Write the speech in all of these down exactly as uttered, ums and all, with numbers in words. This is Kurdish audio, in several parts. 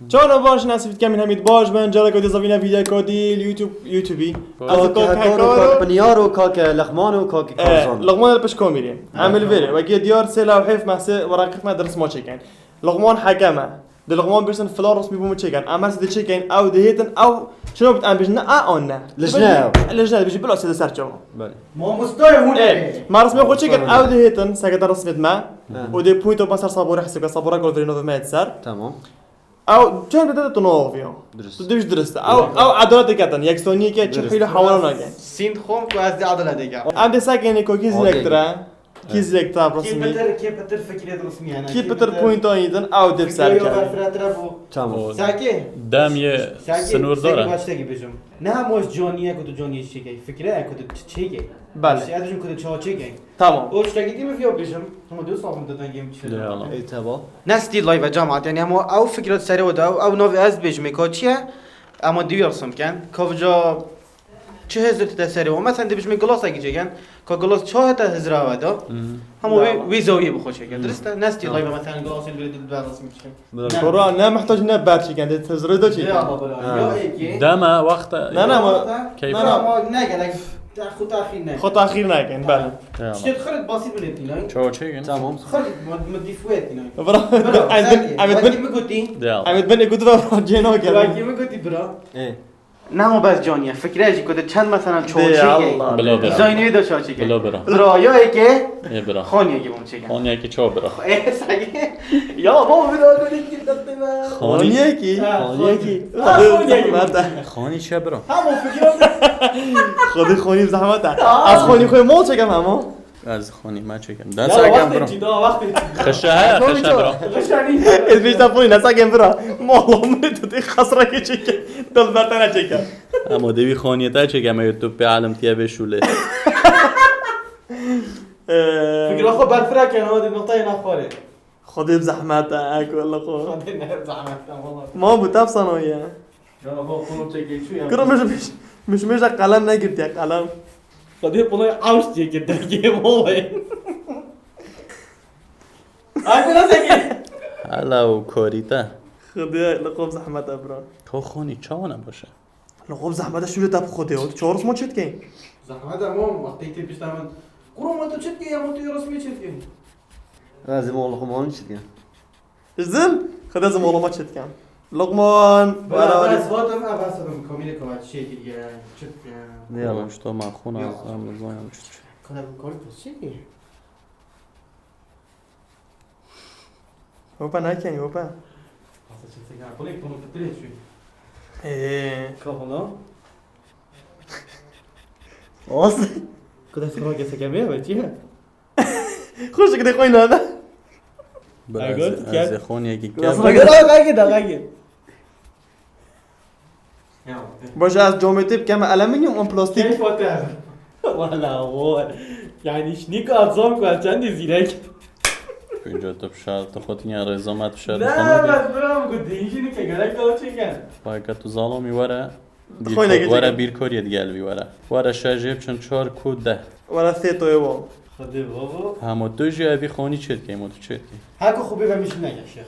Çano baş, nasip dikem hemî baş bin. Careke dê zavîne vîdeo kadî YouTube, YouTubeî. Kak Hekar û Kak Pinyar û Kak Lexman û Kak Karzan. Lexman el piş komîrê. Em li vêrê. Wekî diyar sê lewhê mehsê weraqî me dirisma çêkin. Lexman hekem e. Di Lexman bêjin filan resmî bû min çêkin. Em her sê dê çêkin, ew dihêtin, ew çino bit em bêjin ne a an ne. Lijne ew. Lijne dibêjin bila sê de ser çawa. Belê. Mamostoyê hûn ê. Me resmê xwe çêkin, ew dihêtin, sekete resmêt me. Û dê point û ser sabore hesêbke sabore gol verê navê me yê ser. Tamam. Ew çend bide tu nav ya. Dirist. Tu dibêj dirist. Ew, ew edaletê ketin. Yeksaniyê ke çi hîle hewara nake. Sînd xom ku ez dê edaletê ke. Em dê sekên kokî zîrek tire. Kî zîrek tire bi resmî. Kî pitir, kî pitir fikirê di resmî hene. Kî pitir pointa yî din ew dê ser kere. Fikirê berfirehtir e bû. Tamam. Sekê. Dem yê sinûrdar e. Sekê baştekî bêjim. Ne hema ji caniye ku tu caniye çêkey. Fikre ku tu çêkey. Belê. Şey dibêjim ku tu çawa çêkey. Tamam. O tiştekî dî min viya bêjim. Hema dê saf min dengê min çêkir. Ey teba. Ne stîl live cemaat, yani hema ew fikra serê we de, ew navê ez dibêjim, ka çi ye? Ema dî wî resim ken. Ka vêca çi hizir te serê we. Mesela dibêjim gilasekî çêken. Ka gilas çawa hete hizra we de. Hema wî, wî zawiyê bi xwe çêken. Dirist e? Ne stîl live mesela gilasê li vê de resim çêken. Kora ne mihtac ne ber çêken, dê tezrê de çêken. Ya baba, ya êkê. Deme, wexte. Ne, ne, ma, keyfa. Ne, ne, ma ne gerek. Xwe taxîr ne. Xwe taxîr nekin, belê. Tiştê xirît basî binê tînay. Çawa çêkin? Tamam. Xirît ma, ma dîfuye tînay. Bira, em bin, em bin. Wekî min gotî. Em bin gotî ve cê nake. Wekî min gotî bira. Ê. Namo bes caniye, fikre jî ku tu çend mesela çoçî ye. Bila bira. Zaynî de çoçî ye. Bila bira. Bira, ya êkê. Ê bira. Xaniyekî bom çêke. Xaniyekî çawa bira? Ê, sagi. Ya, bom bira, gülü gir destime. Xaniyekî. Ha, xaniyekî. Ha, xaniyekî. Xanî çi bira? Ha, bom fikre. Xwedî xanî zehmet e. Ha. Ez xanî xwe mal çekem hema. Ez xanî me çekem. Desa gem bira. Xişe he, xişe bira. Ez bêjta polî nesa gem bira. Mala min tu dê xasra ke çekem. Dil bertene çekem. Ama devi xaniyete çekem, YouTube pe alim tiye be şule. Fikra xwe berfirek ken, hadi noktayê naxwarê. Xwedê bi zehmet e, ek wele xwe. Xwedê ne zehmet e, valla. Ma bu tefsanoye. Ya, bak, bunu çekeyim şu ya. Kırılmış, miş, miş, miş, kalem ne girdi ya, kalem. Xwedê bunu avş diye girdi, game over. Ay, bu nasıl ki? Hala o korita. Xwedê, li xwe bi zehmet e, bira. To xoni, çawa ne baş e? Li xwe bi zehmet e, şûlê te bi Xwedê, o çawa resma çêdikey? Zehmet e, mam, wextê tê pişta min. Kuro, ma tu çêdikey, ya ma tu ya resmê çêdikey? Ez ê mala xwe malin çêdikim. Ji din? Xwedê ez ê mala me çêdikim. Luqman, bera, bera, ez vatim, ev ez vatim, kamîrê kava çêkiriye, çêdikim. Ne ya? Şto ma xwe na, ez em zanim çi. Kana bu kor çêkiriye. Hopa, nakenî, hopa. Asa çetin ya, bunu bunu fitre şu. Ee. Kavala. Olsun. Kuda sonra kesek yemeğe mi? Çiğ. Xweşik de xwîna da. Bira, ez, ez ê xoniyekî kevm. Daga, daga, daga. Baş ez camê tê bikeme alüminyum an plastîk. Keyfa te. Wala, wala. Yani, şnik atzam ku ez çendî zîrek. Kunca tu bişar, tu xwe tinya rêzamet bişar. Ne, bes bira, min got, dêjî nike, gerek ka çêken. Vay ka tu zalamî were. Xwînekê were çêke. Bîr koriye digel vî were. Were şeş jê biçin çar ku deh. Were sê toyê wa. Xwedê babo. Hema tu jî evî xonî çêdikey, ma tu çêdikey. Heko xwe bê ve mişîn neke şêx.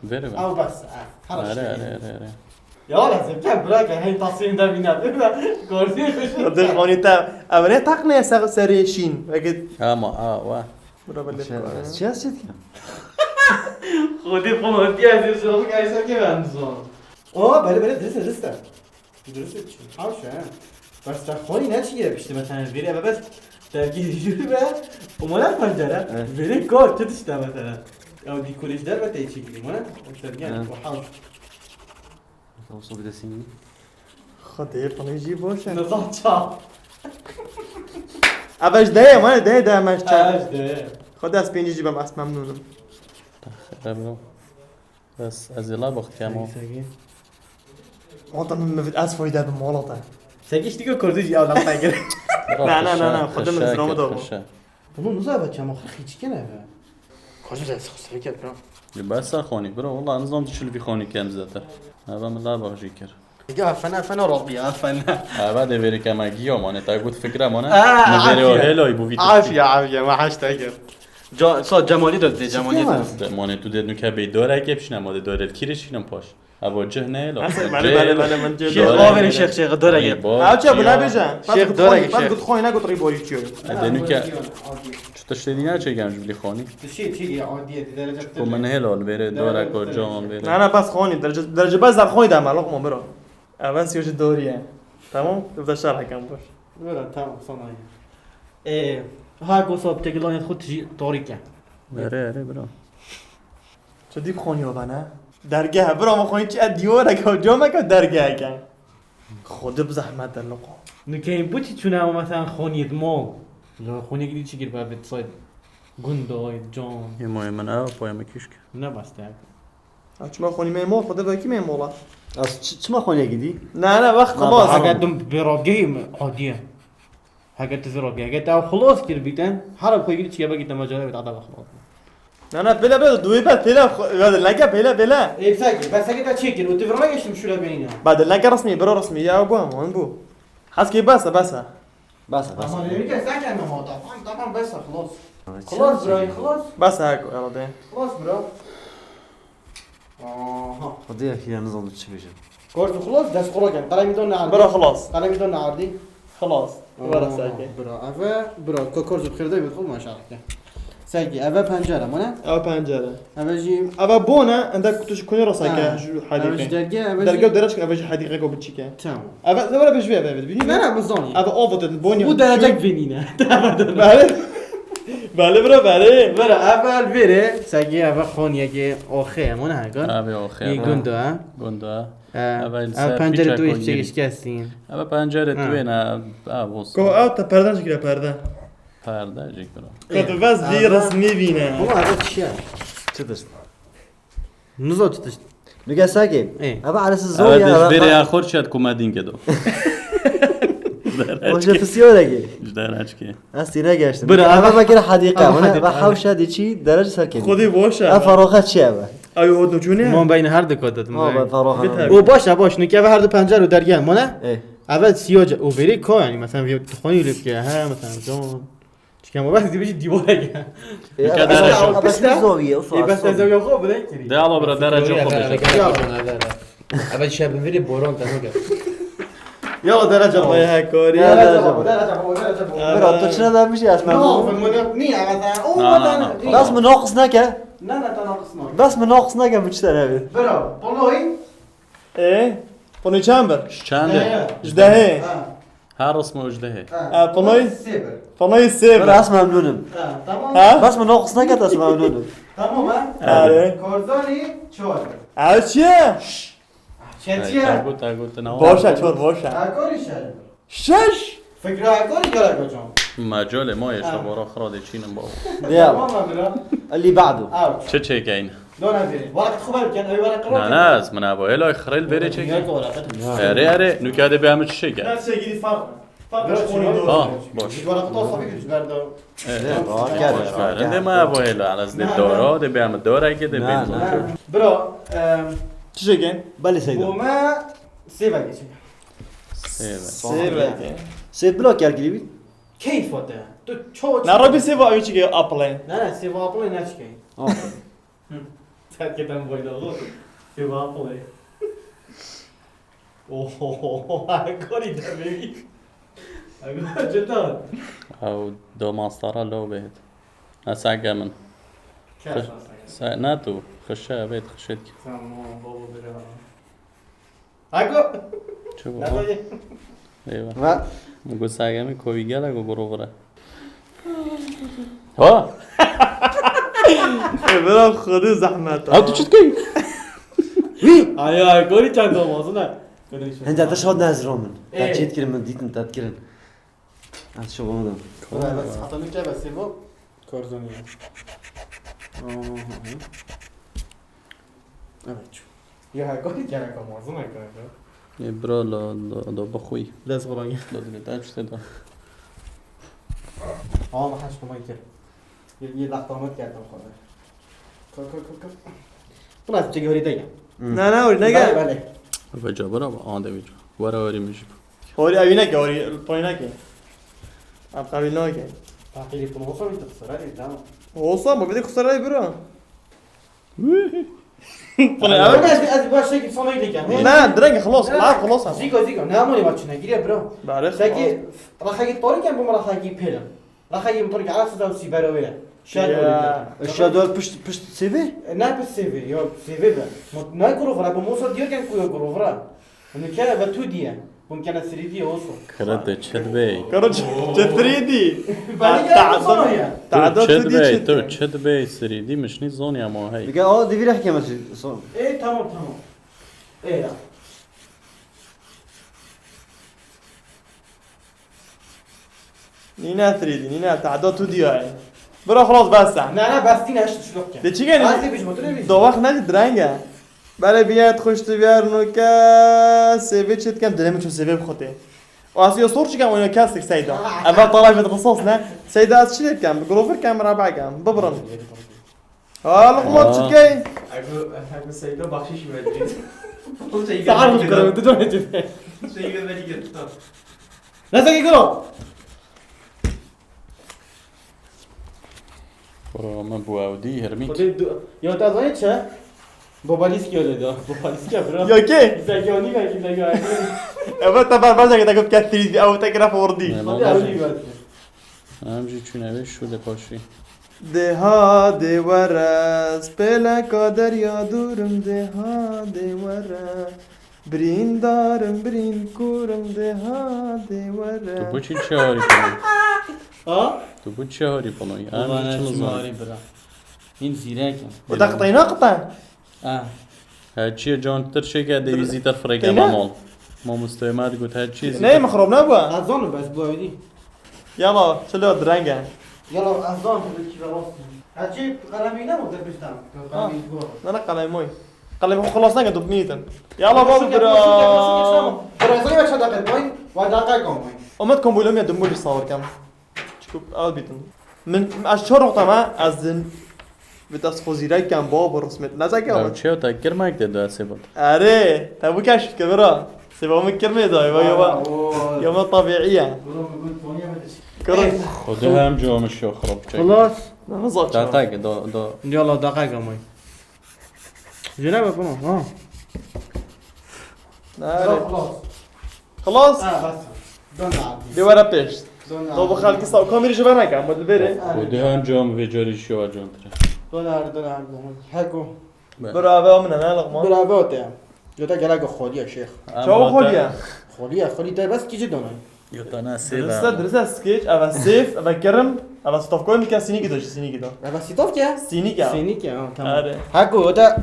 Vere be. Ew bes, e, her şey. Are, are, are, are. Ya lazim ke bira ke hey tasîm de bîne, bira. Gorzî xişin. Xwedê xonî te, ev ne taqneye ser, serê şîn. Veke. Hema, a, wa. Bira belê. Çi, çi ez çêdikim? Xwedê xwe diye ez ê şirok ay ser ke ben zon. O, belê, belê, dirist, dirist. Dirist çi? Haşa, he. Bes te xwînî ne çi ye, piştî mesela vêrê eve bes dergî jûrî be, û mala pencere, evet, vêrê kar, çi tişt e mesela? Ew dîkorê ji derve tê çêkirî, mala? O sergen, evet, o hewş. Olsa bir de singî. Xwedê, pînê jî boş e. Nizam ça. Eve ji dehê, mala, dehê, dehê me ji çar. Eve ji dehê. Xwedê ez pêncî jî bem, ez memnûn im. Xêr e bro. Bes ez ê la baxtiyam o. Segî, segî. Wata min mivit ez fayda bi mala te. Segî işte kurdî jî adam te gir. Na, na, na, na, xwedê min zilama da bu. Bunu nuza ve çama xixî çikin eve. Kozu ze sıkı sıkı yapıyor. Ya bes sa xonî bro, wala nizam çil vî xonî kem zaten. Eve min la bax jî kir. Ya fena fena Rabbi ya fena. Eve de veri kema giyo mane, ta gut fikre mane. Aa, ne veri o afiye. Helo bu vît. Afiye, afiye, ma haşta gir. Ca-, sa Cemalî de dê, Cemalî de. Çiftlemez. De, mane tu dê nuke bey dore ke pişne, ma dê dore kire şîne paş. Ebo cih ne lo. Bale, bale, bale, min cih Şêx, aferin şêx, şêx, dora gel. Ew çi bile bêje. Şêx, dora gel, şêx. Gud xwe ne gud rîboyî çiyo. Edê nuke. Çi tiştê dî ne çê gem ji bilî xanî. Tu şey çi ya adiye di derece Ku min hêlo li vêrê dora ko cam vêrê. Ne ne bas xanî derece derece bas dar xanî dama lokma biro. Ev ben siyo ji doriye. Tamam? Tu da şer hakem boş. Böyle tamam sana ya. Ee, ha ko sab tekilan xu tiji tarike. Erê erê bira. Çi dî xanî o bana? Dergeh bira ma xanî çi e diyore ke came ke dergeh ke. Xudi bi zehmet de loqo. Nikeyin bu çi çune ama mesela xaniyet mal. La xaniyet gidi çi gir be bit sayt. Gundayet can. Yemoyê min ew poyê min kîşk. Ne beste. Çima xanî me mol xudi vekî me mola. Ez çi- çima xanîye gidî? Ne ne wext xelas. Eger dum berabgehî mi adiye. Heger tu zirok ya. Heger te xelas kir biten. Her xwe gidi çi ya belki te macera bit adam xelas. Ne ne pêle pêle duwê bet pêle ya de leke pêle pêle. Ê saki, bes saki te çekir. O tu vira geçtim şura beyna. Ba de leke resmî bira resmî ya bu ama bu. Haskê bes bes. Bas bas. Ama demek ki sen kendin hata. Tamam tamam bes xelas. Xelas bira xelas. Bes ha ku herhalde. Xelas bira. Aha. Xwedê yekî ya nizanim çi bêjim. Korzu xelas dest xelas ken. Kalemî don ne ardi. Bira xelas. Kalemî don ne ardi. Xelas. Bira saki. Bira eve bira ko korzu xirde bir xul maşallah. Saki eve pencere mı ne? Ev pencere. Eve jî Eve bone endek kutu ji kunê rasa ke Ha. ju Eve jî hadîqe. Derge eve jî. Derge derek eve ji hadîqe ko biçike. Tamam. Eve eve bir jüye eve. Ne ne mı zani? Eve avut bone. Bu derece benine. Bale. Bale bira bale. Bira eve vere. Saki eve xon yeki oxe mı ne hakan? Abi o Ye xêr. Gundo ha. Gundo. Ev Eve pencere tu piça işte kongiri. Şikestin. Eve pencere Ha. tu êna. Ev olsun. Ko ev te perden jikire perde. Perde jikiro. Ka tu vez vî resmî vîne. Bu eve çiye? Çi tişt? Nizo çi tişt. Nuke saki. Ê. Eve arası zor Eve ya. de Eve beri ya xor çet kuma din ke do. Hoca fisiyo da ki. Ji deraçke. Ez tîne geçtim. Bira, Eve eve- vekir hadîqe. Eve Mı ne? hadîqe, Ve eve. Hawşa di çi derece ser kedi. Xwedê boş e. Ev faroxa çi eve? Ew hot çûne. Mon beyin her dikkat ettim. Ha ben faroxa. Biter. O baş a baş nuke ve her du pencere derge mı ne? Ê. Eve siyoce o veri ko yani mesela bir xoni lip ke ha mesela zon. Çünkü ama ben bir şey diyor ya. Nuke derece. Bes bir zaviye. E bes de zaviye ko bile kiri. De ala bira derece xo bêje. Eve şey bin veri boron da nuke. Ya derece vay ha kori. Ya derece bu. Derece bu, derece bu. Bira tu çine vermiş ya esmer. No, ben model niye mesela? O Na, na, model na. niye? Bas mı naqis neke? Ne ne tanaqısma. Bas mı naqis neke bu çi tane bir? Bira, poloi. E? Bunu çember. Ji çend e? Ji dehê. Ha. Her ısma ji dehê. Ha. Ha, poloi. Seber. Poloi Bira sever. ez memnunum. Ha, tamam. Ha? Bas mı naqis neke ez memnunum. Tamam ha. Are. Korzani çor. Ev çi ye? Çetiye. Tago tago tena. Boş e çor boş e. Akori şey. Şeş. Fikra akori gerek hocam. Macole ma yaşa bora xradê çînin baba. Ya. Tamam mı bira? Eli ba'du. Out. Çi çêkeyn? Dona biri. Varak xubal ken, ev varak Na na ez min abo helo xirel vere çêkeyn. Erê erê nuke de bê em çi çêke. Her şey gidi fark. Fark Bırak konuyu şunu. doğru. Ha boş. Biz varak da sabi güç verdi. Evet. Var gel. Ende ma abo helo alas de dora de bê em dora ke de Na, bê. na. Bro, em, Çi çêkeyn? Bali seyda. Bu me seva geçin. Evet. Seve. Seyda bila gel giribî. Keyf o te. Tu çok Na Rabbi seve ew çi ke Apple. Ne ne seva Apple ne çıkayım. Terk eden boyda olur. Seva Apple. Oho, kori de bebi. Cidden. Ew do mastara lo bêt. Na sage min. Kes Sa ne tu xişe bêt xişet. Tamam baba bira. Ako. Çi bu? Nasıl? Eyvah. Ha? Go sage min kovî gela go goro vira. Ha? Bira xwedê zehmet. Ha tu çi dikey? Ay ay kori çend olmasın ha. Hende te şad nezro min. Ey. Te çêt kirin min dîtin te kirin. Ez şo bana da. Baba bas hatanı ke bas bu. Korzoni. Evet. Ya kori gerek olmasın ha kanka. Ê bira la la da bixwî. Dest kolan. Da dile da işte da. Ama haş kuma kir. Yê lextamet kerdim xwe. Kır kır kır kır. Buna çek hori de gel. Na na orî ne gel. Bale. Veca bira ba ande veca. Wara wari min jî. Horî evî neke, horî pay neke. Em qebîl nake. Fakiri bunu olsa bir tıksır hadi tamam. Olsa mı? Bir de kusura bira. Pınar, evet. Ez, ez baş şey sana gidelim. Ne, direkt xlos, la xlos ama. Zîka, zîka. Ne amoni var çine giriyor bro. Bari xlos. Seki, rakaki tori ken bu rakaki pelin. Rakaki motor ki arası da usi beroya. Şer Ya. Öyle. Aşağıda pişt, pişt sevi? E, ne pişt sevi? Yok, sevi be. Mot-, ne groover? Bu mosa diyor ken kuyo groover. Hani ke ve tu diye. Bun kene sirî diye olsun. Kırıtı çet bey. Kırıtı çet bey. Beni gel bu sonra ya. Taada tu diye çet bey. Tu çet bey sirî di mişni zon ya mo hey. Dike o divire hikemesi son. E, tamam, tamam. E ya. Nîne tirêdî, nîne, tehda tu diyayê. Bira xlas bes e. Ne, ne, bes tîne, eşt şulok ke. De çi gene? Azî bijmo, tu ne bijmo? Do wext ne direng e. Bere biyet xuştu biyer nuke, sêvê çi dikem, dilê min çû sêvê bixwitê. O ez yo sor çikem, o yo kesik Seyda. Eva talay vet xisas ne. Seyda ez çi lê dikem, grover kem, raba kem, bibrin. Ha, Luqman çi dikey? Heko, heko Seyda baxşiş verdî. Sağ ol, kırım, tu ne çi? Seyda beni götür. Ne sen gel o? Bro, me bu ew dî, hermî. Xwedê du-, ya te zanî çi? Bobalîskî öyle de. Bobalîskî ya bro. Ya kê? Zeganî belkî zeganî. Evet, te berber zeke te got kestirî, ew te kira fordî. Ne, Xwedê ne, ew ne. Dî belkî. Em jî çûne wê şûlê paşî. Deha dê were, ez pêleka derya dûr im, deha dê were. Birîndarim, birîn kûr im, deha dê were. Tu bu çi çawarî kiriye? Ha? Tu bu çi harî panoyî? Em Ulan çi ez çi nizan? Harî bira. Hîn zîrek im. Bu da qitayna qita? Ha. Her çiye can tir çêke dê wî zîtir firêke Teyna? Mamol. Mamoste me digot her çiye zîtir. Ne, mixrob nebû? Ez zanim bes bu evdî. Yala, çilo direnge. Yala, ez zanim bu kî ve rast. Her çi qelemî ne bu de bizden. Ha. Qelemî bu. Ne, ne, qelem oy. Qelem xwe xelas neke, tu binîtin. Yala, baba, bira. Bira, zayıf aşağı dakika koyun. Vay dakika koyun. Omet kombulum ya dumbu bir sağır kem. Çıkıp al bitin. Min, ez çor wexta me, ez din, bi dest xwe zîrek kem, baba, bi resmet. Ne zeke Ew ama. Çi te kirmek de dua sebot. Erê, te bu keşf ke bira. Seba min kirmê da, ya, ya, Aa, o. Ya me tabiiye. Bro, bugün Konya mı dedik? Kırın. Xwedê hem cû min şo xirop çek. Xelas. Ne zor çi. Dakika, do, do. Yala, dakika koyun. Jene be bunu, ha. Nare. Yok, xelas. Xelas? Ha, bas. Dön abi. De were pêş. Dön abi. To bu xelkî saw kamîrî ji ber neke, ama dilberê. Xwedê hem cam vê carî şiwa cantire. Dön abi, dön abi. Heko. Be. Bravo, min ne Luqman? Bravo te. Yo te gelek xoliye, şêx. Çawa xoliye? Xoliye, xoliye te bes kî ci donay. Yo, te ne sêv Dirist e, e. Dirist e, skeç, eve sêv, eve kirim, eve stofkoyê min ke sînîkî do, ji sînîkî do. Eve stofke? Sînîk e. Sînîk e, ha, tamam. Are. Heko, yo te,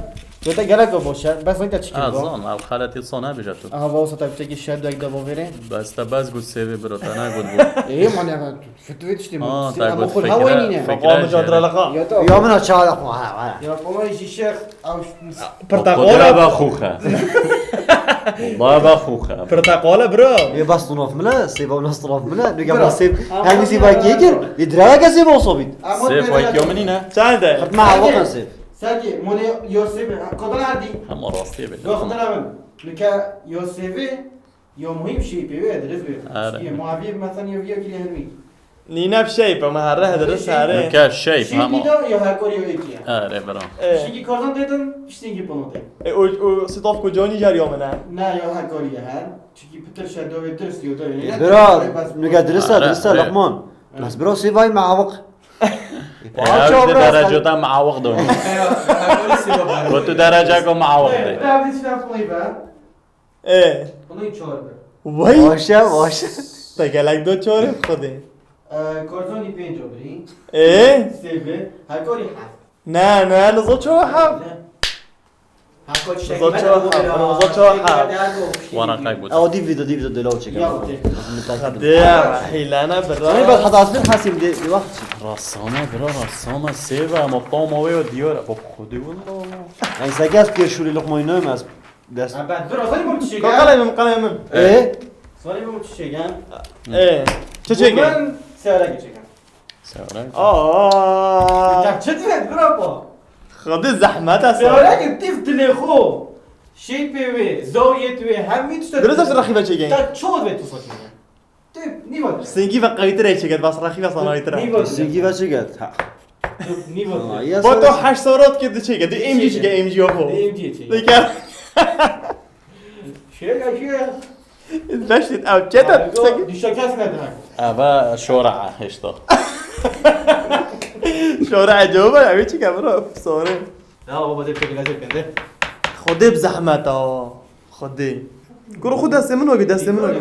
yo te gelek o boş e, bes zon te çikir. Ha, zon, ev xaletî son e, bija tu. Aha, va, o sata biçekî şer dek de bo vêrê. Bes te bes got sêvê biro, te ne got bu. Ê, man eve tu, tu vê tiştê. Ha, te got fikre, fikre. Baba, mi cadre laqa. Ya to. Ya min a çağla xo, ha, ha. Ya, baba, jî şêx, ew Pirteqal e. Xuda be xuxe. Xuda be xuxe. Pirteqal e, bro. Yê bas tunaf mile, sêva nas tunaf mile. Nûke Bro. Ma sêv, Ama her wî sêva ya- kê kir, yê diraya ke sêva oso bît. Ama Sêv diraya- wayt yo minî ne? Çend e? Xitma Saki, hawa kan sêv. Saki, mone yo sêv, kodan erdî. Hema rastiyê bê. Yo, xidana min. Nûke yo sêv, yo muhîm şey pê wê, dirist wê. Are. Yê muavî, mesela, yo viya kî lê hermî. Nîne bi şey, pema herre hederis Şey, herre. Nûke şey, Şey hema. Bir de ya her kor ya iki ya. Are, bira. E. Şimdi kordan dedim, işte gibi bunu de. E, o, o staf kocanî jar ya mene. Ne ya her kor ya her. Çünkü pıtır şey döve dürüst diyor da öyle. Bira, nûke dirist e, Are, dirist e, are. Luqman. Bes bira sêvay meawiq. E, ew ji derecata meawiq do. Ku tu derecako meawiq de. Tabii işte yapmayı be. Ê. Bunun çor be. Vay. Baş e, baş e. Te gelek do çor e xwedê. Ee, Korzonî pênc o birî. Ê? Sêvê. Her korî heft. Ne, ne, nizo ço heft. Her korî şey. Nizo ço heft, nizo ço heft. Wana kay got. Ew dî vîdeo, dî vîdeo delo çekem. Ya, okey. Hadi ya, hîlana bira. Ay, bas hata asbir hasim de, de vaxt çi. Rasama bira, rasama sêve, ama pama wê diyar. Bak, xwedê wala. Ay, se gaz pir şûlê Luqmanî nayme ez. Dest. Ha, ben dur, o zaman bu çiçek. Ka-, kalay min, kalay min. E? Sonra bu çiçek, ha? E. Çiçek. Ben severek çiçek. Severek. Aa. Ya çi diye, bravo. Xwedê zehmet e. Severek tif dilê xo. Şey pê wê, zawiyet wê, hemî tişt. Biraz az rakibe çeken. Ta çoğu ve tu saçma. Tip, niye var? Singî ve qewîtir e çeket, bas rakibe sana qewîtir e. Niye var? Singî ve çeket. Ha. Nîvo. Bo to heşt sorot ke diçêke, di M G çêke, M G oxo. Di M G çêke. Dike. Şêka şêka. Beşit ew çete Argo, dişa kes nedihek. Eva şora hêşta. Şora cevaba ev çi ke bro? Sorry. Ya baba de pek lezet bende. Xwedê bi zehmet a. Xwedê. Kuro xwe destê min wagî, destê min wagî.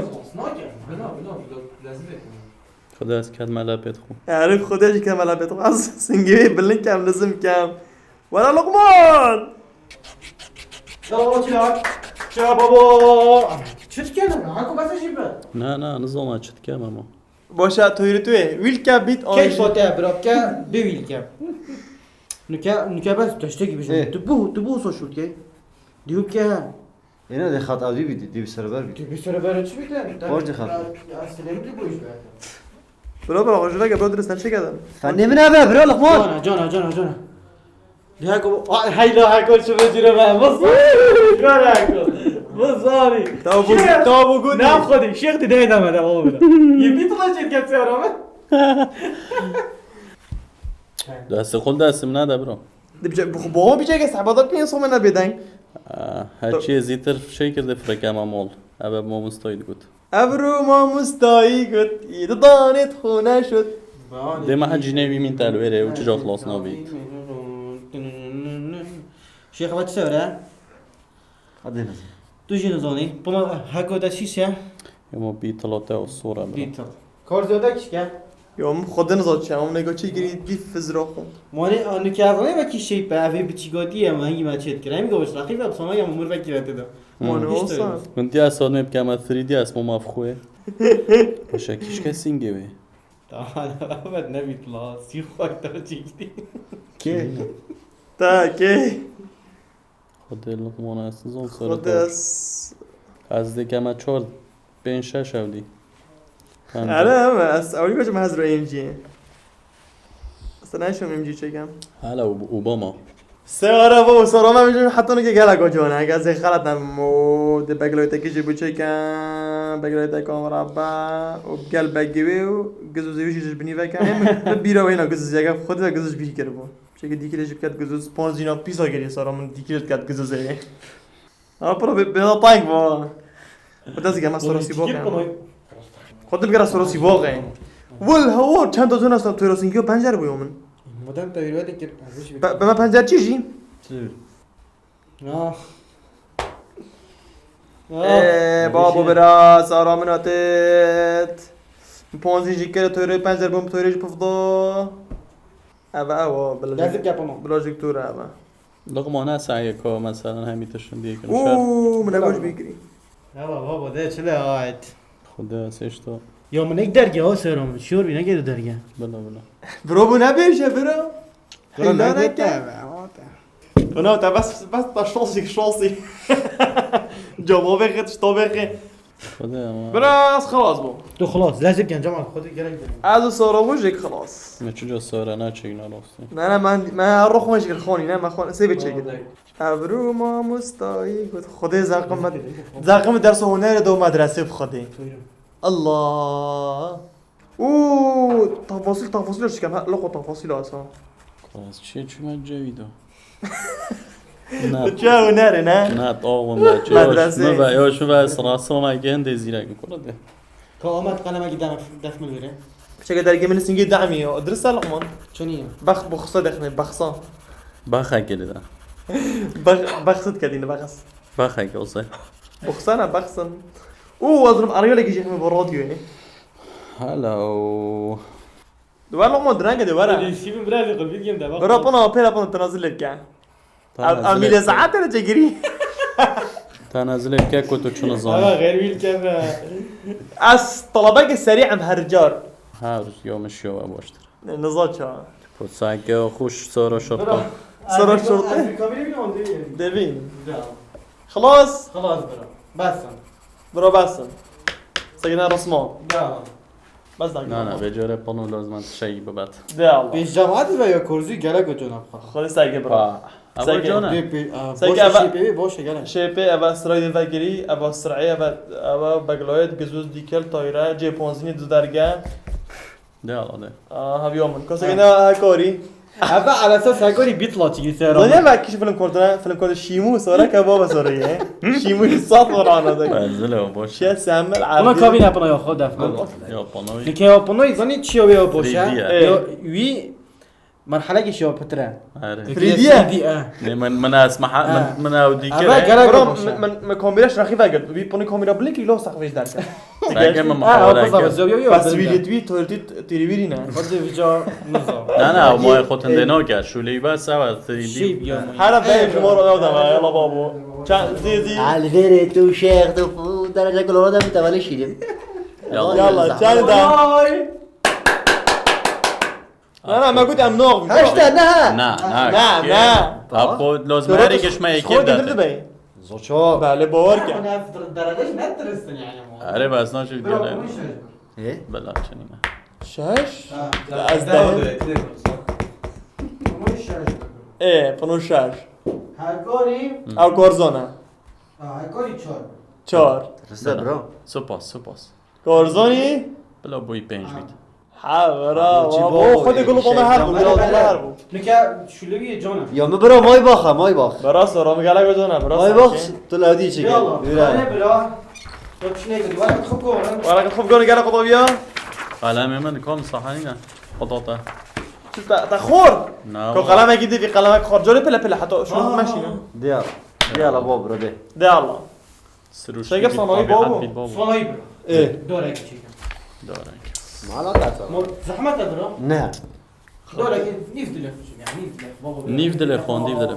Xwedê ez ket me lepê xwe. Erê Xwedê jî ket me lepê xwe. Ez singê wê bilind kem, nizim kem. Were Luqman! Ya baba çira. Çira baba. Çi dikene? Hako bese jî be. Na, na, nizoma çi dikem ama. Boşa toyri tu yê. Wilke bit. Key sote bira ke bi wilke. Nuke, nuke bes teşteki bijim. Eh. Tu bu, tu bu so şurke. Diyu ke. Êne de xat avdî bî, dî bi sereber bî. Tu bi sereber çi bî? Orcê xat. Bro, bro, xwe ji veke bro dirist ne çêke de. Fendê min eve, bro, Luqman. Cana, cana, cana, cana. Heko, heyla heko çi vecire be. Bas. Gör heko. Bas abi. Tabu, tabu gudi. Ne xwedî, şêx di dê deme de o bile. Yê bît la çêt getse ara me. Destê xwe destê min nede bro. Di bice, bu, bu bir cege sehbada pê insomena bedeng. Her çiyê zîtir şey kirdi fireke Emamol. Eve mamostayî digot. Evro mamostayî got, î didanê xwe neşot. Dê me hecî nêvî mîn telwêrê û çi ca xilas nabît. Şêx ve çi sewre? Hadi nizam. Tu jî nizanî. Pima heko te şîş e? Ema bî tilate û sora bira. Bî til. Kar ziyade kişke. Yo, min xwe din zat çi, em nêgo çi girî dî fizra xwe. Mane, a, nuke ez nê vekî şey pe, evê biçî gotiye, em hengî me çêt kir. Em go raqî ve sana ya mur vekî ve têda. Mane olsa. Min diya sonê bikeme three D S mama xwe. Paşa kişke singê wê. Tamam, evet, ne bit la, sî xwe te çekti. Kê? Ta kê? Xwedê Luqman ez nizam sora Xwedê te. Ez dikeme çar, pênc, şeş ew dî. Pembe. Erê, em, ez ewlî bêjim ez ro M G. Ez te nayşim M G çêkem. Hala Ob-, Obama. Se ara bo, sora me bijim heta nike gelek o cone. Ez ê xelet nem o, de begloy te kijî bu çêkem, begloy te kamera ba, o gel begiwi û gizu zî wî jî ji binî veke. Em, bi bîra wêna gizu zî, eger xwedî de gizu ji bîr kiribo. Çeke dîkilê jî biket gizuz, ponzîna pîsa gelî sara min dîkilê diket gizuzê. Ha, pira bê, bê tayk va. Xwedê ez gema sara sî boxe. Xwedê bigera sara sî boxe. Wil, hawa, çend dozon asta tu rasîngiyo pencer bûyo min. Modern tevîr ve de kir, ez jî. Be, be me pencer çi jî? Çi? Ah. Ah. Ee, babo bira, sara min atet. Ponzîn jî kere toyre pencer bûm, toyre jî pifdo. Eve ew, bila Dezip jî, yapamam. Bila jî tur eve. Luqman, ne sahye ko, mesela, hemî tiştin diye ki. Uuu, min ne baş bikirî. Ya baba, de çile ait. Xwedê sêşto. Ya min ek derge ha sera min. Şiyor bî, ne geri derge. Bila, bila. Bro, bu ne bêje, bro? Bro, ne neke? Ona te bes, bes ta şansî, şansî. Cama bêxê, tişta bêxê. Xwedê ama. Bira, ez xilas bûm. Tu xilas, lezî bikin, Cemal, Xwedê gerek dikin. Ez û Sara bû jêk xilas. Me çi ca Sara naçêk narastî. Ne, ne, me, me her xwe jêk xwanî, ne, me xwan, sê bê çêkir. Evru mamostayî got, Xwedê zaqim me, zaqim dersa hunerê do medresê bi Xwedê. Allah. Û tafasîl, tafasîl şikem, ha, loko tafasîl asa. Klas çiye çûme cevîdo. Na. Çi hunere, ne? Na, taxon da, çi, Medrese. Yoş mu ve, yoş mu ve, sırası ona ki hende zîrek mi kula de. Ka Ahmet kaleme ki def, def mi vere? Çeke dergi min singê demî yo. Dirist Luqman. Çoniye. Bax, buxsa dexne, baxsa. Baxa gelî de. Bax, baxsat kedîne, baxas. Baxa ki olsa. Buxsana, baxsan. Û, ez rim ariyole ki jehme bo radyoye. Hello. Di wer Luqman direnge de were. Hadi, sî bin biraz da bir gün de bak. Bira pina, pera pina, te nazil lê bike. Te nazil lê bike. Amîle saate de çekirî. Te nazil lê bike ku tu çi nizanî. Ama xêr wî keme. Ez talebeke serî em her car. Ha, yo min şiyo baştir. Ne, niza ça. Potsake xweş sora şorta. Bira. Sora şorta. Ez bir kamera bile onu değil. Devin. Güzel. Xelas. Xelas bira. Bes in. Bira bes in. Segine resma. Ya. Bes dakika. Na, na, vê cara pano lazim e şey bibet. De Allah. Pêncem hadi ve ya korzî gelek o cana. Xwedê sege bira. Ha. Sege. Sege. Pê, pê, a, sege boş eve, şey pê, boş gelek. Şey pê eve sırayı vegirî, eve sırayı eve, eve begloyet, gizuz, dikel, tayre, cê ponzînî du derge. De Allah de. Aa, heviya min. Ka sege ne korî. Eve ala esas hekorî bît laçî sera. Lan ne belki şu film kurduna, film kurdu Şîmû sonra ke baba soruyu. Şîmû sat var anladık. Benzile o boş. Şey sen mi? Buna kabîne buna yok o def. Yok bana. Nike yok buna izani çiyo ve o boş. Yo wi merhale ki şey pitire. Fridiye. Ne men men asmaha men men avdi kere. Bro, men men kamera şraxi ve gel. Bir bunu kamera blik lo sakvej derken. Sanki min Ha, muhawele o kir. Yo, yo, Bas yo, wî yo. Lê tu wî, tu wî, tu wî rî ne. Xwedê vîca niza. Na, na, ew mayê xwe tundê nake. Şûleyî bas ew ez tê Şey bî. Hera beyê ji mor ew dema, yala babo. Ça, zî, zî. Alvere tu şêx tu fu, derece kulona da bir tavale şirim. Yala, çar da. Ay. Na, na, me got em nox. Heşte, ne? Na, na. Na, na. Apo, lozmeri kişme yekê de. Xwe de bey. Zoço. Bale, bawer ke. Hûn ev derecê ji me ditirsin yani. Erê, bes naçî Bira, gele. Bunu şaş. He? Bela çenî me. Şeş? Ha, ez dewe. Bunu şaş. Ê, bunu şaş. Hekorî. Ew korzona. Ha, hekorî çar. Çar. Risa bro. Spas, spas. Korzonî? Bila boyî pênc bît. Ha, vera, o xwedê gulo bana her bû, gulo bana her bû. Nika şulevî cana. Ya mi bira may baxa, may bax. Bira sora mi gele gocana, bira. May bax, tu lewdî çekî. Yalla, bira. Bira. Ya çine gidi, wara xub gona. Wara xub gona gele qutabiya. Alem hemen kom sahanîne. Qutata. Çi ta, ta xor. Na. Ko qeleme gidi, bir qeleme xor. Cori pele pele hatta şu meşine. Diya. Diya la bo bro de. De Allah. Sirûşkî Şeker bît, sanayî bavê babo. Hed bît babo. Sanayî bira. Ê. Dorek çêke. Dorek. Mala qasa. Mo-, zehmet e bira. Ne. Dorek nîv dilê xwe çêke, yani nîv dilê, babo bira. Nîv dilê xwe, nîv dilê.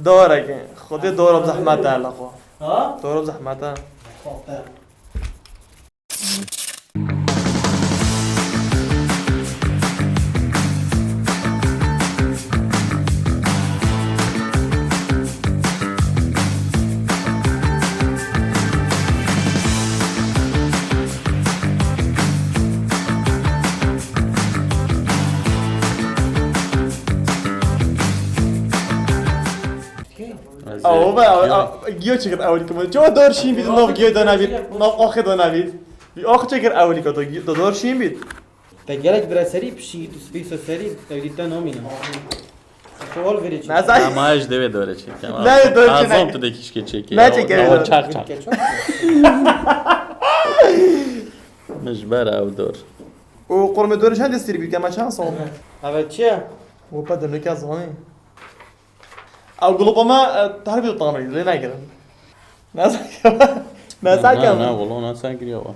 Dorek. Xwedê dora zehmet e la xwe. Ha? Dora zehmet e. Xwe. Ez Aw, ê, be, aw, giyo- aw, giyo çekir ewlî kuma. Çawa dor şîn bît, nav giyo da navît, nav axê da navît. Bir ax çekir ewlî ka da, da dor şîn bît. Te gerek bira serî pişî, tu spî so serî, ew dî te namîne. Sual verê çi? Nasa- Ama ez dewê dore çekem. Ne, dore çi, Azam ne? Tu de kişke çekê. Ne çekê? Ama çak çak. Min ji ber ew dor. O qurmê dore çend sir bî, kema çend sal? Evet, çi? O pa de ne kez zanî. Ew gulopama, e, her bir tanrı, lê negirin. Nasa kema. Nasa kema. Na, na, wala nasa kiriya wa.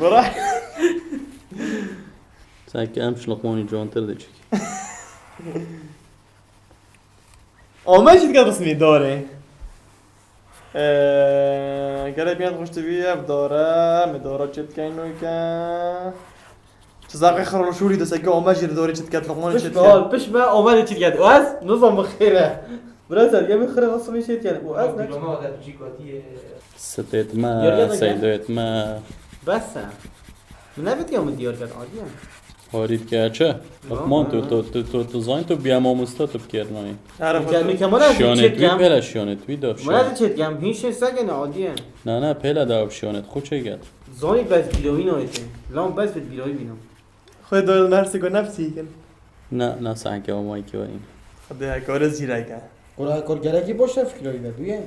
Bırak. Sanki em şloxmanî cantir de çek. Ama jî dikkat ismi dore. Eee, gelek bîyat xweş dibî ev dore, me dore çêt keynûke. Çi zaqê xirol şûrî de seke ome jî li dorê çêt ket, loqmanê çêt ket. Pişt me, pişt me, ome de çêt ket. Ez nizam bi xêr e. Bira ser, ya min xire nasıl bir şey yani. Bu ez ne? Diploma da tu çî gotiye. Sitêt me, Yerine gel. Seydoyet me. Bes e. Min ne bitiyor mu diyor gel, adiye? Harî dike çi? Luqman, tu, tu, tu, tu, tu zan tu biya mamosta tu bikêr nayê. Ara Mike-, Mike, mara Şiyanê çêt tu kem. Pêle şiyanê tu da Mara şiyanê. Çêt kem, hiç şey sege ne adiye. Na, na, pêle da şiyanê xo çêket. Zani bes bilovi nayê. Lan bes bit bilovi bîno. Xwe dol mersi go nefsî kin. Na, na, sanki o mayki wayın. Xwedê hekare zîreke. Kor, kor gerekî boş te fikirî ve bûye.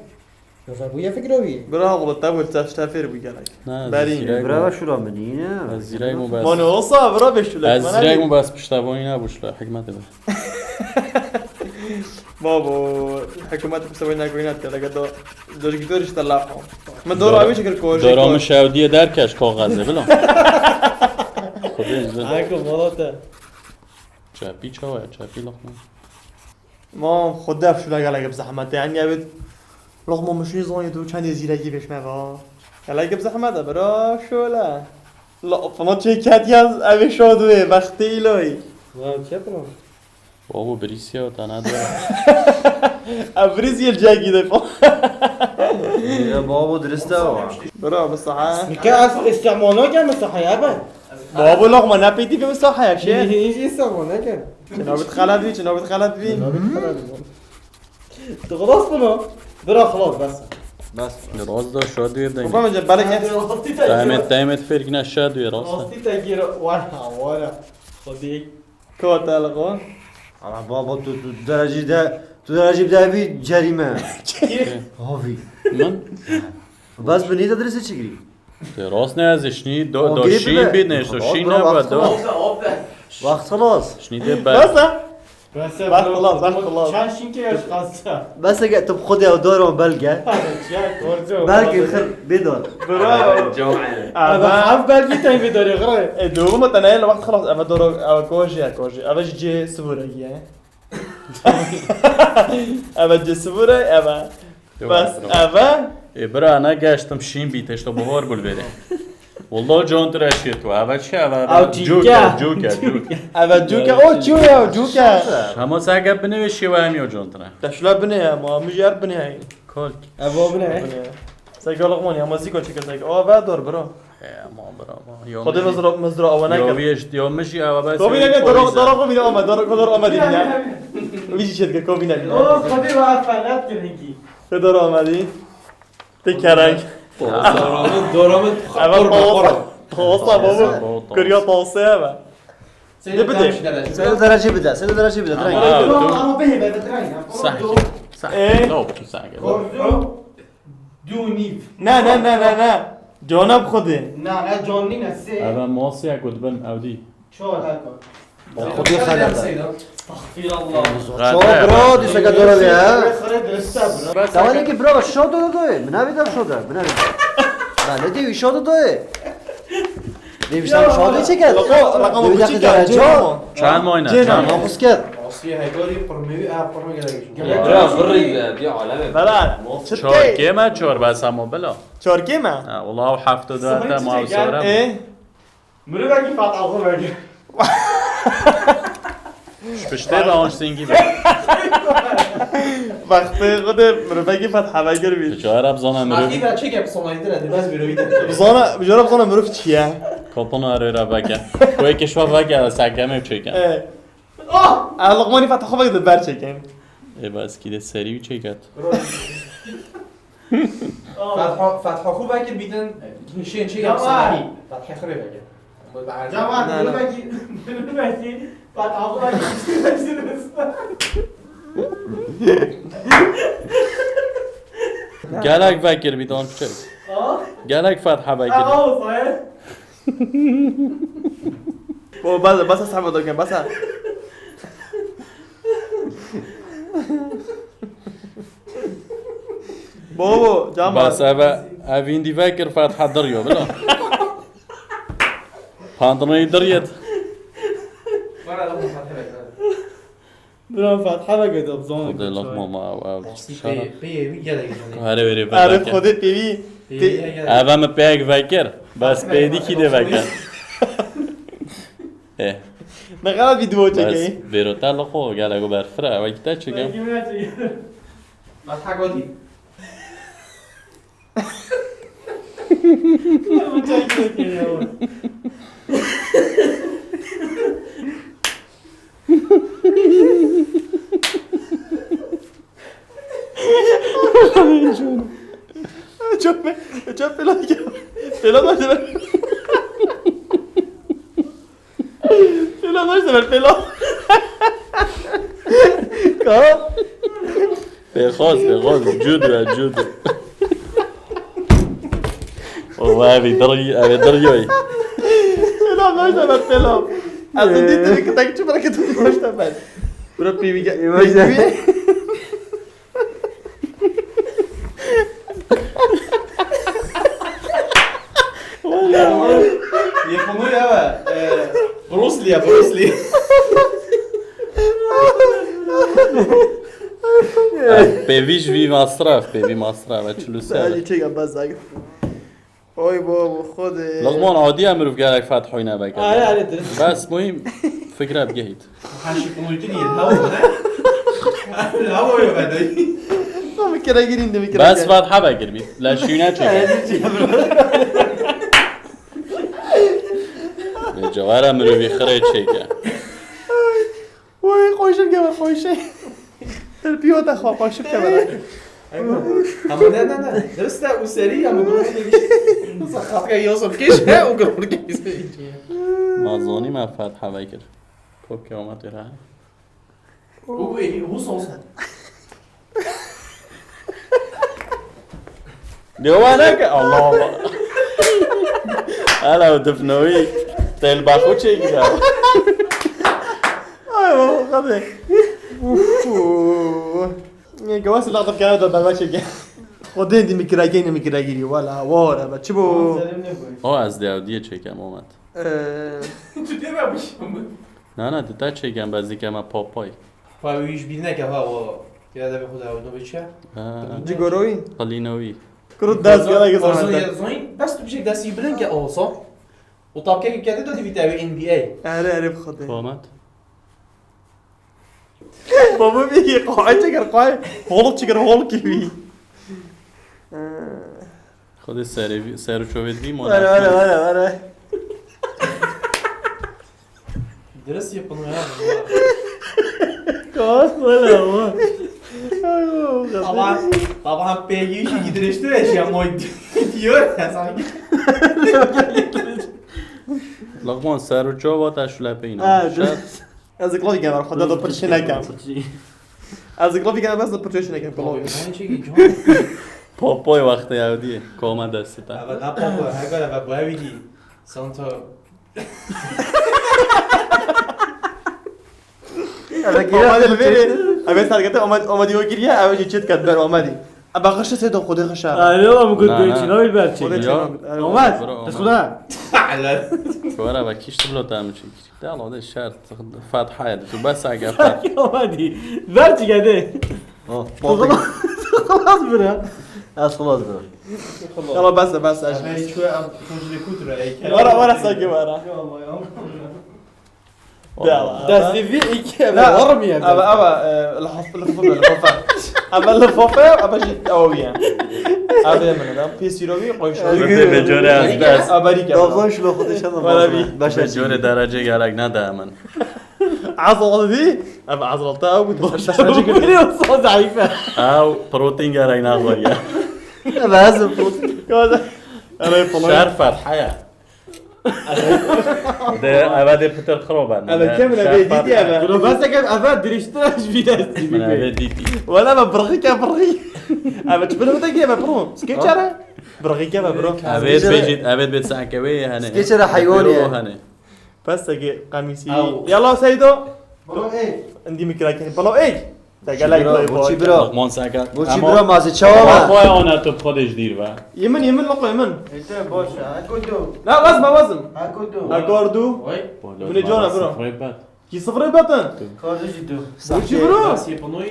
Yo ve bûye fikirî. Bira oğlu te bû te, te fêr bû gerek. Na, Berî. Zîrek bira bû. Şura min yine. Ez zîrek bû bes. Mane olsa bira beş lek. Ez zîrek bû bes piştavonî ne bû şura hikmet be. Babo, hikûmet piştavonî ne goyna te lege do, do gidiyor işte lafo. Me dora bir şekil koyacak. Dora mı şevdiye derkeş kaxezê bilo. Xwedê izin. Ako malata. Çepî çawa ya? Çepî loqma. Ma xwe def şûla gelek bi zehmet e. Yani evet, loqma mişî zonî tu çendê zîrekî pêş me va. Gelek bi zehmet e, bira şûle. La, fana çê ket ya, ev ê şo duê, bextê îloyî. Ya, çe bira? Babo, birîsiya te nade. Ev birîsiyê cegî de fa. Ya, babo, dirist e wa. Bira, bi saha. Nika ez îstîmal nakem, bi saha ya ben. Babo, loqma ne pêtî ke bi saha ya, şey. Hiç îstîmal nakem. Çinabit xelat bî, çinabit xelat bî. Tu xelas bû. Bira xelas bes. Bes. Rast da şadiye deng. Baba, bence belek et. Demet, demet ferk ne şadiye rast. Rastî te gir, wara, wara. Xwedî. Kota li xwe. Ana baba, tu, tu derecî de, tu derecî de vî cerîme. Havî. Min? Bes bi nî de dirêse çi girî? Te rast ne, ez şinî do, O do girî şîn bibe. bî, ne, so Xelas, şîn bro, ne, waqt do. xelas. Waqt xelas. Şinî de Bes be. ha? Bes Bak xelas, bak xelas. Çend şîn ke yaş xasta. Bes eke tu bi xwedê ew doro belge. Ya, korcu. Belge xir bê dor. Bravo. Cemale. Abi, Abi, haf belge ten bir dori xire. E, doğru mu? Tane el waqt xelas. Eve doro, eve koji ya, koji. Eve ji C sıfır ya. Eve C sıfır, eve. Yok, Bes, yok. eve. E, bira, ne geçtim şîn bî, teşto bahar bul beri. Wallah, can tu reşî tu. Eve çi, eve, eve. Ew cûke, cûke, cûke. Eve cûke, o çû ya, cûke. Hema sege binivê şî ve hem yo can tu ne. Te şula binê ya, ma, mijyer binê ya. Kolk. Ev o binê. Binê ya. Sege Luqman ya, mazî ko çike sege. O, eve dor, bro. E, ma, bira, ma. Yo, Xwedê mijî. mezra, mezra awana Yo, kir. vî eşt, yo, mijî, eve, bes Kovî yo, neke, dora, polîs. dora kovî ne ama, dora, dora ama din ya. Vî jî çetke, kovî neke. O, Xwedê ve felat kir hinkî. Te dora ama din. Te kerek. Doramı, doramı, Eve korma, tavsa. korma. Tavsa, baba. Tavsa, tavsa. Kırya tavsa ya be. Seni Ne bide? karşı derece. Seni derece bide, seni derece bide. Ama Direkt. Ha, Ama, dur. ama beni be, be, direkt ya. Sahki. Sahki. Ee? Ne yaptın sen? Korzu. Du nîv. Ne, ne, ne, ne, ne. Cana bi xwedê. Na, ne, can nîne, sê. Eve masiye ku dibin ew dî. Çar heka. Xwedê xelet e. Estağfirullah. Çawa bro, dîseke dora vê he? Xire diriste bro. Bes Tamam heke- ki bro, şo do do do. Binavê de şo de, binavê de. Ben ne diyor, şo do do. Demişten şo do çeket. Lako, lako Demişten bu çeket, çeket. Cemo. Çend mayne, Cemo. çend? Nafus ket. Asiye hekarî qurmewî, ev qurme gerek. Bira, birî de, bir aleme. Bela. Çar kêm e, çar bes ama bela. Çar kêm e? Ha, wala ew hefte de Sıfır te çiçek mal ya. sore. E? Mirovekî fetha xwe vekir. Ji piştê be an ji singî be. Wextê xwe de mirovekî fetha vekir bî. Tu çawa re bizana mirov. Aqî ve çêke bi somayî tine, di bes mirovî de. Bizana, bijara bizana mirov çi ye? Kapana erê re veke. Wê ke şwa veke, sekeme çêke. E. Ah! E, Luqmanî fetha xwe veke de ber çêke. Ê, bes kî de serî wî çêket. Fetha, fetha xwe vekir bîtin, nişên çê Cewher. Yap sanî. Fetha xirê vekir. Cewher, Na, na. Mirovekî, mirovekî, fetha xwe vekir. Gelek vekir bîtin, çek. Ha? Gelek fetha vekir. Ha, o sayı. Bo, bas, bas, sahaba doken, bas. Bo, bo, cama. Bas, eve, ev indi vekir fetha diriyo, bila. Pantolonî diriyet. Bana da bu fetha vekir. Bira fetha veke de bizan. Xwedê Luqman ma ew, ew. Asî şara. Pê, pê wî gelek canê. Hare verê Erê veke. Xwedê pêvî. Pê, pê, pê, gelek. Eve min peyek vekir. Bes pê dî kî dê veke. Eh. Ne kadar video çekeyim. Bes vêro te li xwe gelek û berfire. Ew kî te çekim. Fetha godî. Çöpe, çöpe lan ya. Pêla başla ver. Pêla başla ver, pêla. Ka? Pêxwaz, pêxwaz. Cûd be, cûd. Wala evî dirî, evê dirî yoy. Pêla başla ver, pêla. Ez dî tu kitek çi bira kitek başla ver. Bira pêvî ge-, Başla. pêvî. Yekunu ya be. E, Bruce Lee ya, Bruce Lee. Pêvî ji vî masraf, pêvî masraf, e çil û sê. Sadece çek, ben sakin. Oy bo, bo, xwedê. Luqman, adiye mirov gerek fethoyne veke. Are, are, dirist. Bes muhîm fikre bigehît. Her şey konuydu diye. Ne oldu ne? Ne oluyor bende? Tamam, bir kere gireyim de bir kere Bes gel. Fetha vekir bî. La şûne çekin. Cewara mirovî xirê çêke. Oy, xweşim gel, xweşim. Terpiyo te xwe, xweşim gel. Ama ne, ne, ne. Dirist e, û serî ya, mı bunu demiş. Sakat ya, yosum keş he, o kadar keş. Ma zonî me Fetha vekir. Okey, ama tera. Bu, bu, bu son. Dewa neke. Allah Allah. Hala o difnoyî. Tel baxu çekir. Ay baba, hadi. Uf. Ne gavas laqab kara da baba çeke. O dê di mikiragê ne mikiragîrî wala wara be çi bu? O ez de ew diye çekem Omet. Ee, Tu dê me bişim. Na na, tu te çêken bezî keme papay. Pa wî ji bîr neke ha, o ya de xwe de ew nobê çi? Ha. Cigoroyî. Qilînowî. Kuru dest gele ki Orzo zahmet. Ye zoin, bes tu bişek destî bilind ke olsa. O tapkeke kete de divî te ew N B A. Ere ere bi xwe de. Komet. Baba bir ki qay çeker qay. Holuk çeker holuk gibi. Ee. Xwedê serê vî, ser û çovê dibî Were, were, monarşî. Were, were. Dirist yapın ya. Kavat were ama. Ay, o kadar. Taban, taban peygi işi gidirişti ve şey moy diyor ya sanki. Loqman, ser û çova te şule peyna. Ha, Şer. Dirist. Ez ê kilavî genim, xwe de pirçê nekem. Pirçê. Ez ê kilavî genim, bes de pirçê nekem, kilavî. Abi, ben şey giyeceğim. Popoy wextê ew diyê, koma destê te. Eve ne popoy, heger eve bu evi dî. Santa. Eve giriya. Omadî li vêrê, eve serkete, Omad-, Omadî o giriya, eve jî çêt ket ber Omadî. Ebe xişe sê do xwedê xişe. Ay, ne lan, bu Na, gudde na. Çi, ne bilber çi. Xwedê Ya. Çênam. Eve. Omad, Bro, tu Omad. Xuda. Ala. Were be kişt bilo tam çekir. De Allah de şer, Fatiha ya, tu bes aga Fatiha. Omadi. Ver çi gede. Oh, Xlas bira. Ez xlas bira. Yala bes bes. Ama hiç şu an konjide kutura. Vara, vara, sanki vara. Ya. Destê vî iki eve La, var mı ya? Eve, eve, e, lihof-, lihofe, lihofe. Eve lihofe, eve jî ew ye. Eve min de, pêsîrovî, qoyşovî. Gotê be corê ez bes. Abarî ke. Dozan şu lafı deşen de Wala bozma. Be corê derece gerek ne de min. Azal dî, eve azal ta ew bû. Biri olsa zayıf. Ew protein gerek ne var ya. Eve ez protein. Eve Şer Fatiha ya. De, eve de pitir xiro ben. Eve kemine Şer ve dîtî Fatiha. Eve. Bro, ben sekem eve diriştire ji vî destî Min bike. Eve dîtî. Wala me birxî ke birxî. Eve çi bin wite ki eve bro. Skeçere. Birxî ke eve bro. Eve bejit, eve bet sanke ve hani. Skeçere hayvan ya. Hani. Pesteke qemîsî. Ew. Yala Seydo. Bro, ey. Endî mikrake. Bro, ey. Te gelek bira, doyê bu çi bor. Bira? Luqman seke. Bu çi bira, ma zî çawa me? Xwe ona tu xwe dê ji dîr ve. Yemin, yemin, loqo yemin. Ete boş ya. Ekodu. La, lazim, lazim. Ekodu. Akordu. Oy. Bile cana bira. Sıfırı bet. Ki sıfırı betin. Kardeşi tu. Bu çi bira? Nasıl yapın oy?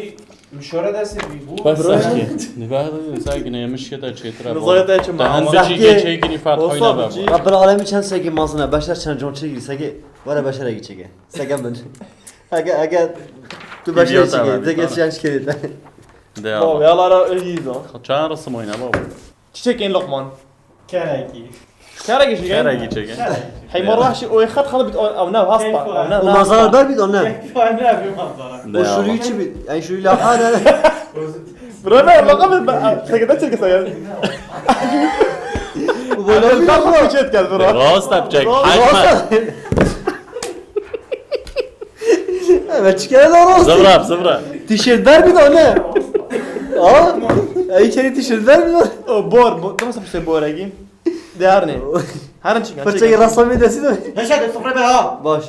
Mişore de sebi bu. Bas sanki. Ne kadar sanki ne yemiş ya da çetra. Nizaya da çim. Daha hızlı çike çekini fat oyna bak. Rabbil alemi çend seki mazına, beşer çend con çekir seki. Vara beşer egi çeke. Seke bin. Aga, aga, tu başa çekê, de geç yaş kerê te. De ya. Baba, ya lara öyle yiyiz o. Çağın resim oyna baba. Çiçek en Lokman. Kereki. Kereki çeken. Kereki çeken. Hey, morra şey, o xat xalı bit, o, o ne, haspa, o ne, O mazara ber bit, o ne? Fayda bir manzara. O şurî çi bit? Ay şurî la ha ne? Bro, ne, bakalım, ben, sen kadar çirkin sen. Bu böyle bir bak, bu çet gel, bro. Rast yapacak. Hayır. Evet, çıkar da olsun. Zıvra, zıvra. Tişört ver bir de o ne? Aa, ay içeri tişört ver bir de. O bor, bu, tamam sen bor egi. Değer ne? Her çıkan. Fırçayı rastlamaya desin de. Neşe de sıfır be ha. Baş.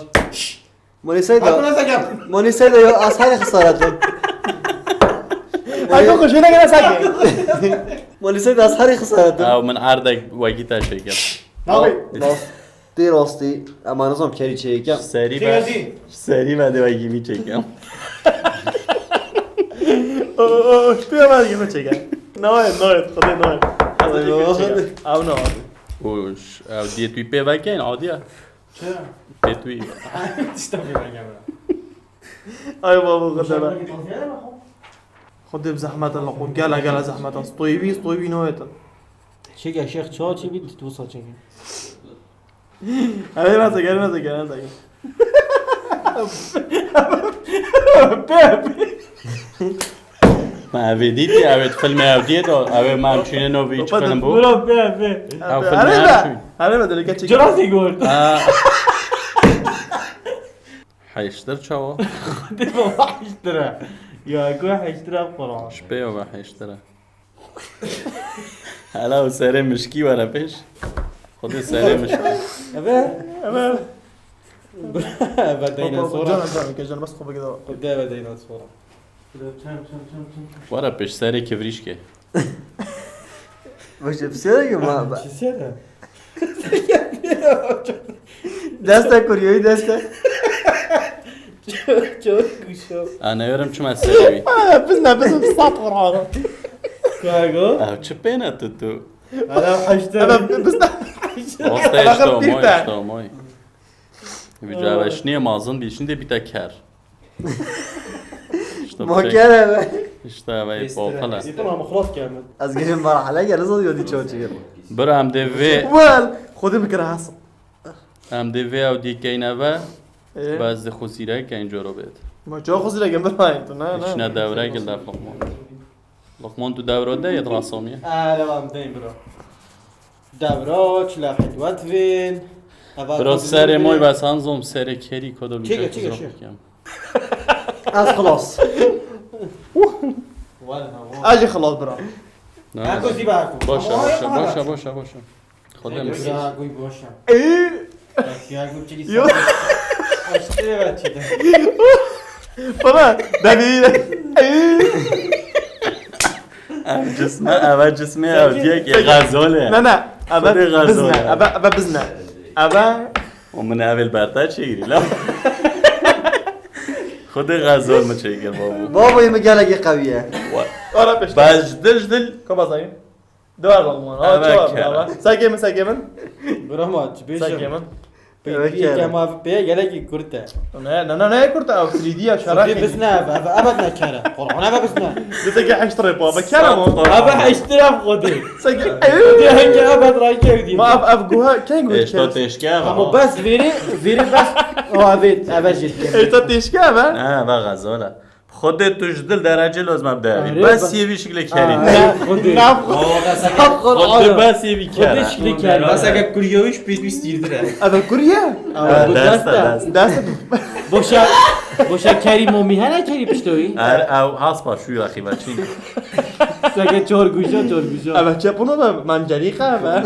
Monisayda. Bak nasıl gel. Monisayda ya, az her xısaratım. Ay yok, şuna göre sanki. Monisayda az her xısaratım. Ya, min erdek vakit şey gel. Abi. Nasıl? Tê rastî, ema nizam kerî çêyeke. Serî me, serî me de wekî vî çêkem. O, o, o, tu ya wekî vî çêkem. Nayê, nayê, xwedê nayê. Ay, çêkem. Ew ne abi? O, ş-, ew diye tu pê veke, adiye. Çi? Pê tu. Tişta pê veke bira. Ay baba, xwedê be. Xwedê bi zehmet e, laqo, gela, gela zehmet e. Stoyî bî, stoyî bî nayêtin. Çêke şêx çawa çê bî, tu wisa çêke. Hadi, hadi, gel, hadi, gel, hadi. Ma evê dîtî, evê filmê ew diyê do, evê ma em çûne no vî çi film bû? Bro, pê, pê. Ew filmê Hadi em be, çûn. Hadi be, dile geçecek. Jurassic World. Ha. Heyştir çawa? Xwedê baba heyştir e. Ya, ku heyştir e Quran. Ji pêya ve heyştir e. Hela û serê mişkî were pêş. Xwedê serê mişkî. Eve, eve. Eve deyna Hop, hop, sora. Canım, canım, gel canım, bas, hop, gel. Xwedê eve deyna sora. Were pêş serê kivrîşkê. Baş, bir şey yok mu? Çi sera? Deste kuruyor, deste. Çok, çok kuşum. Ana yorum çima serê wî. Ha, biz ne, bizim sat var abi. Kago. Ev çi pêne tu tu? Ana haşta. Ama biz ne? Osta işte o moy, işte o moy. Vî cave şinê mazin bî, şinê bîte ker. İşte Ma pek- kere be. İşte eve Êstire. Popala. Zîtin ama xlas keme. Ez gêrim merhale gel, ez yodî çawa çêkir. Bira em dê vê, Wel, xwedî bikire hesab. Em dê vê ew dî keyne ve, Ee? Bes di xuzîre keyn coro bêt. Ma çawa xuzîre gel, bir hayır, ne, ne. İçine devre gel de Luqman. Luqman tu devro de yet rasamiye. Ere, em deyin bira. Devra, çi lafet wet vin. Bira serê moy bes hanzom serê kerî kodol. Çek, çek, çek. Ez xlas. Wala, wala. Ez jî xlas bira. Ne? Eko zî ba eko. Başa, başa, başa, başa, başa. Xwedê min. Ya, guy başa. Ee? Ya, guy çi Yo. Aştı evet çi de. Bana, devî. Ee? Ev cisme, ev cisme, ev diye ki gazole. Ne, ne, eve bizne, eve, eve bizne. Eve. O min evel berta çêgirî la. Xwedê gazol mi çêkir babu. Babu, yê mi gelekî qewî ye. Ara peşte. Bej dil dil. Ka bazayım. Duvar Luqman. Eve kere. Sekê min, sekê min. Bira ma, çi bêjim? Sekê min. Pê, Evet, pê, kere. Kema pê gelekî kurt e. Ne, ne, ne, ne kurt e, ev three D ya, şara Sokê kedi. Bisne, ev, ev, ev ne kere. Qur'an ev bisne. Dizeke heşt rep, ama kere mi? Ev heşt rep xwedê. Sekê, Xwedê heke ev rayke dî. Ma ev, ev guha, keng guha Eşta kere. Teşke ev. Ama bes veri, veri bes. O evet, evet jit. Eşta teşke ev, ha? Ha, va gazole. Xwedê tu ji dil derecê lozim em derî. Erê, Bes ba- yê vî şikilê kerî. Aa, Xwedê. Nav- Nav- Xwedê bes yê vî kere. Xwedê şikilê kerî. Bes ege kuriye wî ji pêt wî stîrdir e. Eve kuriye? Aa, bu dest e, dest e. Dest e. Boşa, boşa kerî momî hene kerî pişto wî. Er, ew haspa şu ya xîva çîn. Sege çor gujo, çor gujo. Eve çepuna da mancerî qe eve.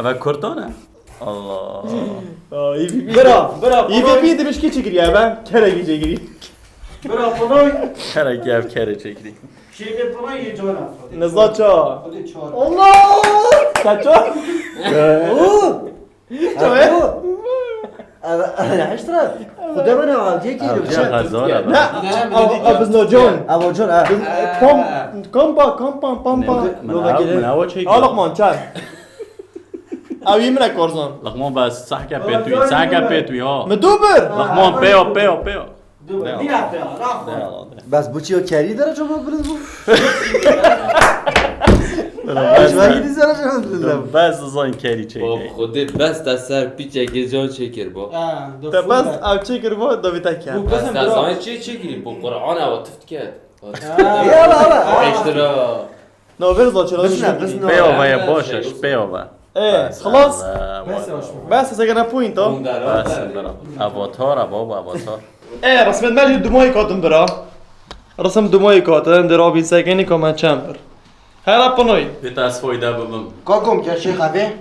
Eve kurtane. Allah. Aa, E V P. Bira, bira, E V P panoy. Demiş ki çekir ya ben. Keregi çekir. Bira, panoy. Keregi ev kere çekir. Şêrê panoy yê cana. Nizla ça. Hadi çağır. Allah! Saço. Oo! Çawe? Abi, abi, heştra. Xuda bana aldiye ki Abi, yok. Çak zor abi. Ne? Abi, abi, biz no John. Abi, John, ha. Biz, e, pom, kompa, kompa, pom, pom. Ne, ne, ne, ne, o çek. Al Luqman, çar. Ew yî min e Korzan. Luqman bes sahke pêt wî, sahke pêt wî, ha. Min dû bir. Luqman pêyo, pêyo, pêyo. Dû bir. Dîna pêya, raxo. Bes bu çiyo kerî derece mi biliz bu? Bes, bes, bes zan kerî çekey. Bab, xwedê bes te ser piçekê can çêkir bo. Ha, do Te bes ev çêkir bo, do vî te ker. Bu Bes bezim te bro. Zanî çê çêkirî? Bu Qur'an ew tift ket. Ha. Yala, yala. Eştira. No, ver zaten. Bizne, bizne. Peyova ya, boş iş, peyova. E, xlas. Bes, bes, bes, gene point o. Bes, bera. Avatar, baba, avatar. E, resmen ben dumayı kattım bera. Resim dumayı kattım, der abi sekeni komen çember. Her apanoy. Bir tas fayda bibim. Kakom ke Şeyh abi.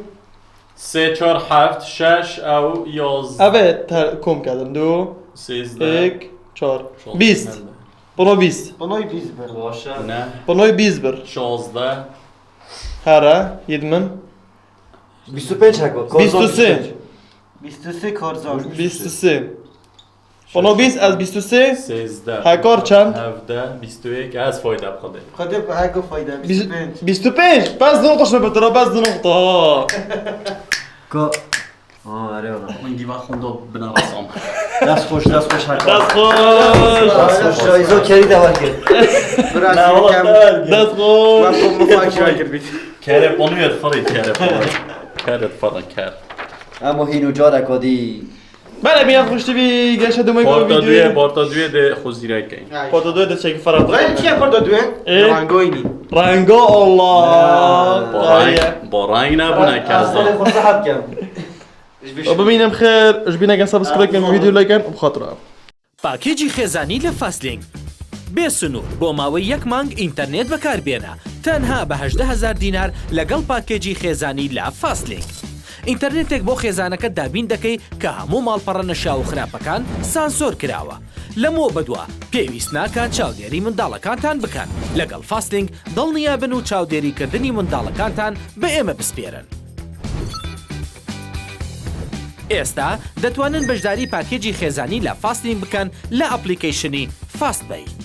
Sê, çar, heft, şeş, ew, yaz. Evet, ter-, kom kerdin. Du, Sêzdeh. Ek, çar. Şol Bîst. Bîst. Pinoy bîst bir. Baş e. Ne? Pinoy bîst bir. Şazdeh. Here, yedmin. Bîst û pênc heko. Bîst û sê. Bîst û sê Korzan. Bîst û sê. Pinoy bîst, ez bîst û sê. Sêzdeh. Hekar çend? Hevdeh, bîst û yek, ez fayda bi Xwedê. Xwedê bi heko fayda, Bîst-, bîst û pênc. Bîst û pênc. Bes du nokta şuna betir, bes du nokta. Ko- Aa, erê ola. Min gîva xwendo bina rasam. Dest xweş, dest xweş her Dest xweş. Dest xweş, şayîzo kerî de var ki. Biraz Ne, ola kem. Dest xweş. Wek bu mufak şuna kir bit. Kere ponu yet xarit kere ponu. Kere falan ker. Ama hîn û carek o dî. Bele bîya xweş tibî, geşe dumê Parta video. Duyê, parta duyê de xuzîre keyin. Parta duyê de çekî ferah. Ben çiye parta duyê? E? Rangoyni. Rango Allah. Barang, barang ne buna kaza. Xwe sahat kem. Bimînim xêr, ji bîneke subscribe kin, video like kin, bi xatira. پاکێجی خێزانی لە فاستلینک. بێ سنوور بۆ ماوەی یەک مانگ ئینتەرنێت بەکاربێنە، تەنها بە هەژدە هەزار دینار لەگەڵ پاکێجی خێزانی لە فاستلینک. ئینتەرنێتێک بۆ خێزانەکەت دابین دەکەی کە هەموو ماڵپەڕە نەشیاو و خراپەکان سانسۆر کراوە. لەمەوە بەدوا پێویست ناکات چاودێری منداڵەکانتان بکەن. لەگەڵ فاستلینک دڵنیا بن و چاودێریکردنی منداڵەکانتان بە ئێمە بسپێرن. ئێستا دەتوانن بەشداری پاکێجی خێزانی لە فاستلینک بکەن لە ئەپلیکەیشنی فاستبەی.